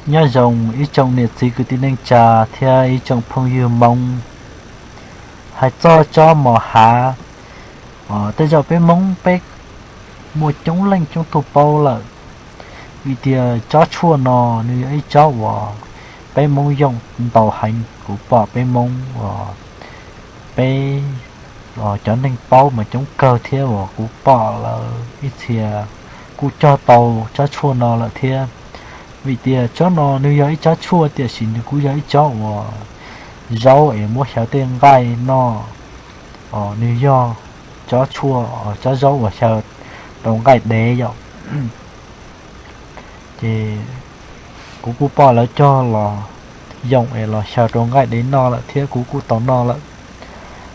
Nyob zoo ib tsoom niam txiv kwv tij neej tsa thiab ib tsoom phooj ywg Hmoob. Hais txog tsob mos hav, tej zaum peb Hmoob peb muaj coob leej coob tug paub lawm, vim tias tsob tshuaj no nws yog ib tsob uas peb Hmoob yoom ntau heev. Kuv pom peb Hmoob uas peb cov neeg paub mas coob kawg thiab uas kuv pom lawv ib txhia kuj cog tau tsob tshuaj no lawm thiab. Vim tias tsob no nws yog ib tsob tshuaj tiam sis nws kuj yog ib tsob uas zaub es muab xyaw tej nqaij noj. Nws yog tsob tshuaj, tsob zaub uas xyaw rau nqaij dev yom. Ces kuv kuj pom lawv cog los yoom es los xyaw rau nqaij dev noj lawm thiab kuv kuj tau noj lawm.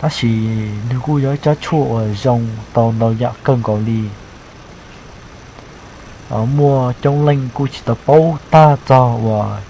Tab sis nws kuj yog ib tsob tshuaj uas zoo tau ntau yam kawg nkaus li. Muaj coob leej kuj tsis tau paub tag txog uas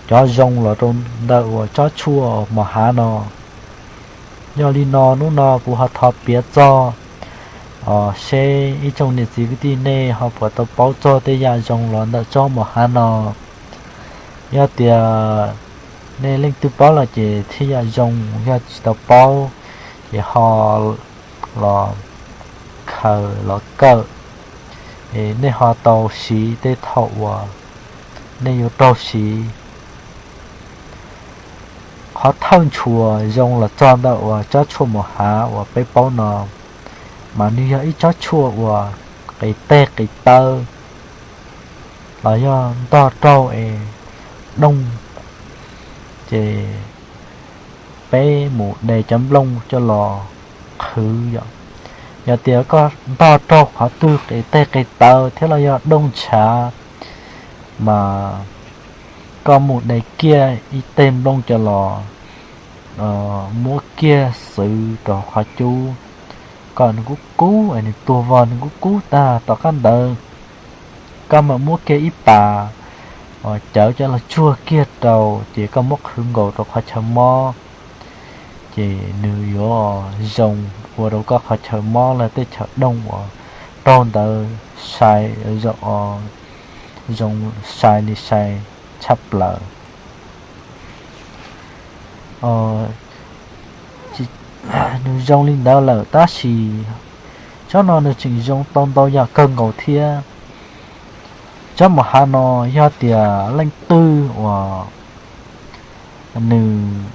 cov zoo los rau ntawm uas tsob tshuaj mos hav no. Yog li no hnub no kuv ho thov piav txog seb ib tsoom niam txiv kwv tij nej ho puas tau paub txog tej yam zoo los ntawm tsob mos hav no. Yog tias nej leej twg paub lawm ces thiaj yam zoo, yog tsis tau paub ces ho los khaws los kawm, es nej ho tau siv tej thaum uas nej yuav raug siv. Qhov thawj ntshua zoo los txog ntawm uas tsob tshuaj mos hav uas peb paub no, mas nws yog ib tsob tshuaj uas qis teg qis taw los yog ntog raug es dooj, ces peb mus de cov nplooj coj los qhwv yom. Yog tias koj ntog raug qhov twg qis teg qis taw thiab los yog dooj ntshav, mas koj mus de kiag ib teg nplooj coj los muab kiag xwv rau qhov cub kom nws kub kub es nws tuag vog nws kub kub tag tom qab ntawd, koj mam muab kiag ib pas cawv coj los tsuag kiag rau, ces koj muab qhwv nkaus rau qhov chaw mob, ces nws yuav zoo ua rau koj qhov chaw mob los tej chaw dooj uas raug ntawd sai, zoo sai li sai tshaj plaws. Nws zoo li ntawd lawm tab sis tsob no nws tseem zoo tau ntau yam kawg nkaus thiab. Tsob mos hav no yog tias leej twg uas nws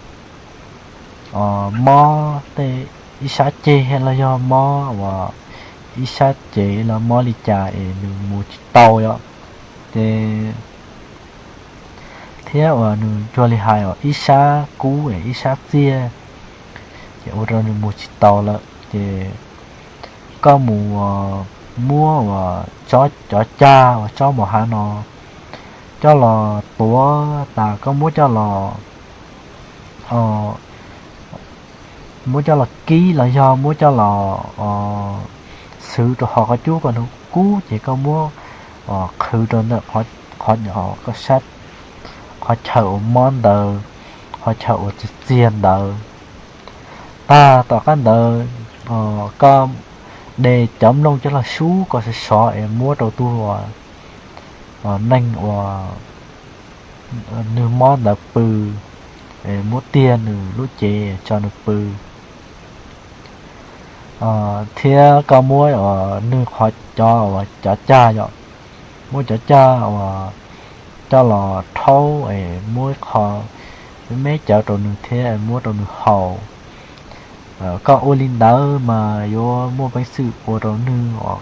mob tej ib sab ceg los yog mob uas ib sab cev los mob li cas es nws mus tsis tau yom, ces thiab uas nws cuag li hais uas ib sab kub es ib sab txiag, ces ua rau nws mus tsis tau lawm, ces koj mus muab uas tsob, cov cag uas tsob mos hav no coj los tuav tas koj muab coj los muab coj los kib los yog muab coj los xwv rau hauv qhov cub kom nws kub, ces koj muab qhwv rau ntawm qhov, qhov chaw uas mob ntawd, qhov chaw uas txiag txiag ntawd. Tag tom qab ntawd koj de cov nplooj coj los sub kom sov sov es muab rau tus neeg uas nws mob ntawd pw, es muab tiag nws lub cev tso nws pw. Thiab koj muab nws qhov, cov uas cov cag yom, muab cov cag uas coj los rhaub es muab ib qho me me cawv rau nws thiab muab rau nws haus. Koj ua li ntawd mas yuav muaj peev xwm ua rau nws uas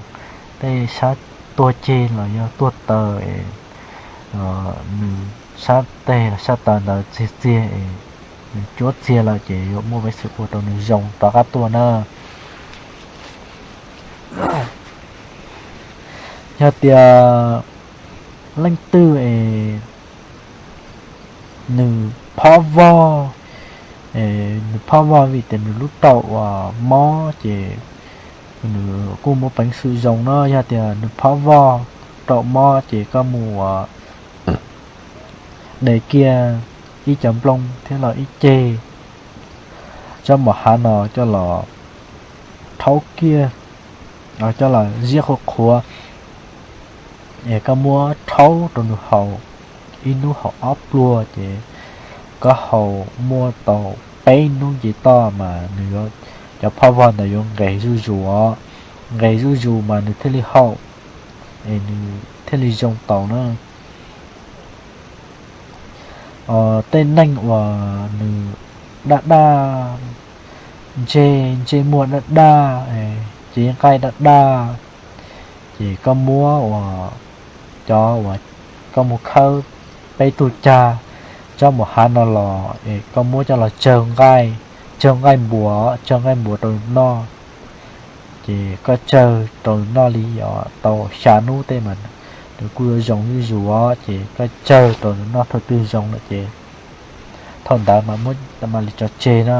tej sab tuag ceg los yog tuag taw es nws sab teg sab taw ntawd txiag txiag es nws cuab txiag lawm ces yuav muaj peev xwm ua rau nws zoo rov qab tuaj na. Yog tias leej twg es nws phob vog, nws phob vog vim tias nws lub raum uas mob ces nws kuj muaj peev xwm zoo na. Yog tias nws phob vog, raum mob ces koj mus de kiag ib cov nplooj thiab los ib ceg tsob mos hav no coj los rhaub kiag, coj los ziab qhuav qhuav es koj muab rhaub rau nws haus. ib hnub haus ob pluag ces koj haus muaj tau peb hnub nce toj mas nws yuav, cov phoj vog ntawd yuav nqes zuj zus os. Nqes zuj zus mas nws thiaj li haum, es nws thiaj li zoo tau na. Tej neeg uas nws daj daj, ntsej, ntsej muag daj daj, ces nqaij daj daj, ces koj muab uas, cov uas, koj mus khawb peb tug cag tsob mus hav no los es koj muab coj los tsawg nqaij, tsawg nqaij npuas, tsawg nqaij npuas rau nws noj. Ces koj tsawg rau nws noj li tau xya hnub tej mas nws kuj yuav zoo zuj zus os. Ces koj tsawg rau nws noj thaum twg zoo lawm ces thaum ntawd mas muab mam li tso tseg na.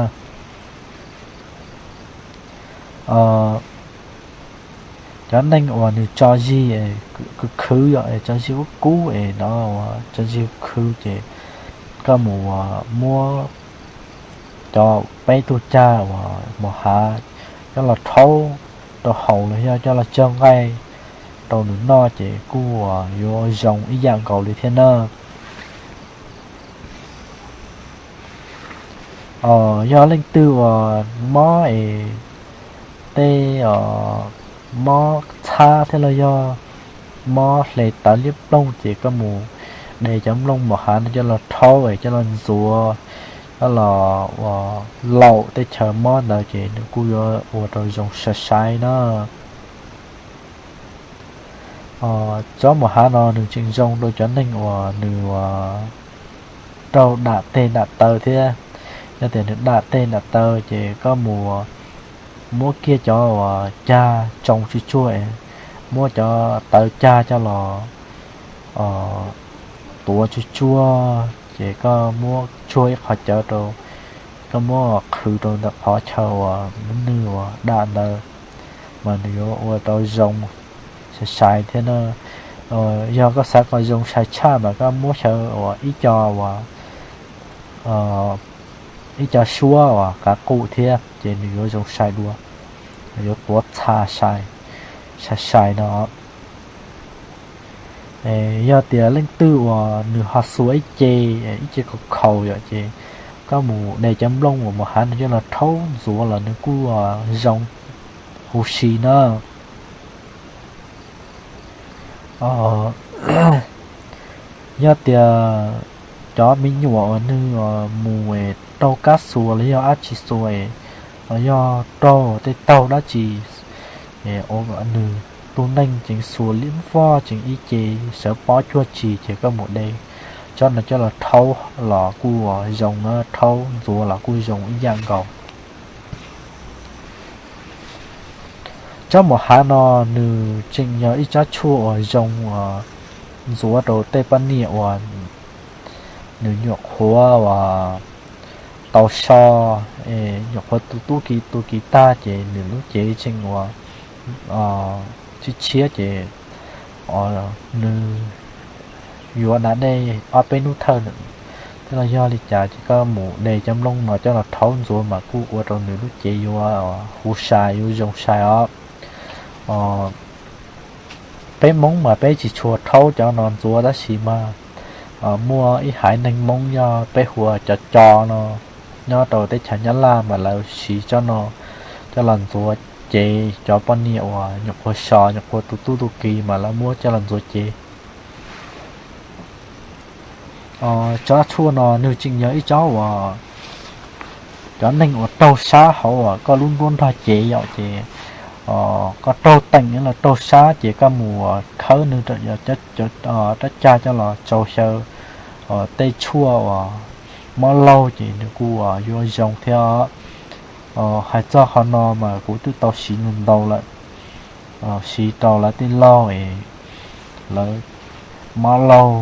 Cov neeg uas nws tso zig khwv khwv, yog tso zig kub kub es no, tso zig khwv ces koj mus muab cov peb tug cag uas mus hav coj los rhaub rau haus los yog coj los tsawg nqaij rau nws noj ces kuj yuav zoo ib yam nkaus li thiab na. Yog leej twg uas mob es tej mob txhab thiab los yog mob hle tawv liab ploog ces koj mus de cov nplooj mus hav no coj los rhaub es coj los ntxuav, coj los ua laum tej chaw mob ntawd ces nws kuj yuav ua rau zoo sai sai na. Tsob mus hav no nws tseem zoo rau cov neeg uas nws ua raug dam teg dam taw thiab. Yog tias nws dam teg dam taw ces koj mus muab kiag cov uas cag tsoo tsuag tsuag, muab cov tawv cag coj los tuav tsuag tsuag ces koj muab tsuag ib qhov cawv rau, koj muab qhwv rau ntawm qhov chaw uas nws ua dam ntawd mas nws yuav ua rau zoo sai sai thiab na. Yog koj xav kom zoo sai tshaj mas koj muab xyaw ua ib co ua ib co suab uas qav qus thiab ces nws yuav zoo sai dua, yuav tuav txha sai sai no. Yog tias leej twg uas nws ho xuas ib ce, ib ce khaus khaus yom ces koj mus de cov nplooj uas mus hav no coj los rhaub ntxuav los nws kuj zoo huv si na. Yog tias cov me nyuam uas nws mus raug kab xuas los yog dab tsi xuas los yog raug tej taug dab tsi, nws tus neeg tseem xuas liab vog tseem ib ce sawv pob cuag tsis ces koj mus de tsob no coj los rhaub los kuj zoo na, rhaub ntxuav los kuj zoo ib yam nkaus. Tsob mus hav no nws tseem yog ib tsob tshuaj uas zoo ntxuav rau tej poj niam uas nws nyuam qhuav uas tau so, nyuam qhuav tu tub ki tu ki tag ces nws lub cev tseem uas tshiab tshiab ces nws yuav da dej ob peb hnub thawj thiab los yog li cas ces koj mus de cov nplooj no coj los rhaub ntxuav mas kuj ua rau nws lub cev yuav huv sai yuav zoo sai os. Peb Hmoob mas peb tsis tshua rhaub cov no ntxuav tab sis mas muaj ib haiv neeg Hmoob yog peb hu ua cov co no nyob rau teb chaws Nyab Laj mas lawv siv tsob no coj los ntxuav cev cov poj niam uas nyuam qhuav so nyuam qhuav tu tub tu ki mas lawv muab coj los ntxuav cev. Tsob tshuaj no nws tseem yog ib tsob uas cov neeg uas raug sab hauv uas koj lub nruab nrog cev yom ces koj raug teem los raug sab ces koj mus khawb nws rab cag coj los tsau xyaw tej tshuaj uas mob laug ces nws kuj yuav zoo thiab. Hais txog qhov no mas kuv twb tau siv ntau lawm, siv rau lawv tej laug es lawv mob laug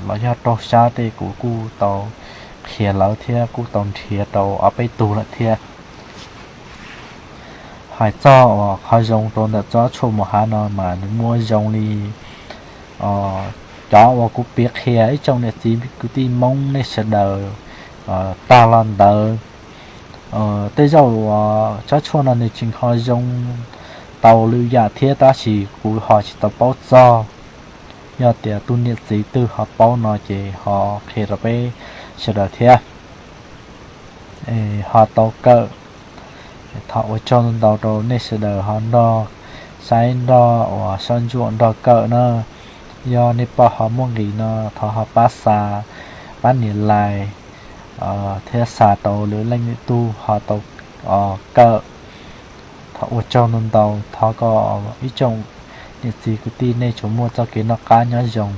los yog raug sab tej kuv kuj tau qhia lawv thiab kuj tau nrhiav rau ob peb tug lawm thiab. Hais txog uas qhov zoo rau ntawm tsob tshuaj mus hav no mas nws muaj zoo li cov uas kuv piav qhia ib tsoom niam txiv kwv tij Hmoob nej sawv daws tag los ntawd. Tej zaum tsob tshuaj no nws tseem ho zoo tau lwm yam thiab tab sis kuv ho tsis tau paub txog. Yog tias tus niam txiv twg ho paub no ces ho qhia rau peb sawv daws thiab. Ho tau kawm. Thov ua tsaug ntau rau nej sawv daws ho nrog saib nrog uas soj ntsuam nrog kawm na. Yog nej pom ho muaj nqis no thov ho pab xa, pab nias like thiab xa rau lwm leej lwm tug ho tau kawm. Thov ua tsaug ntau ntau, thov kom ib tsoom niam txiv kwv tij nej tsuas muaj txoj kev noj qab nyob zoo.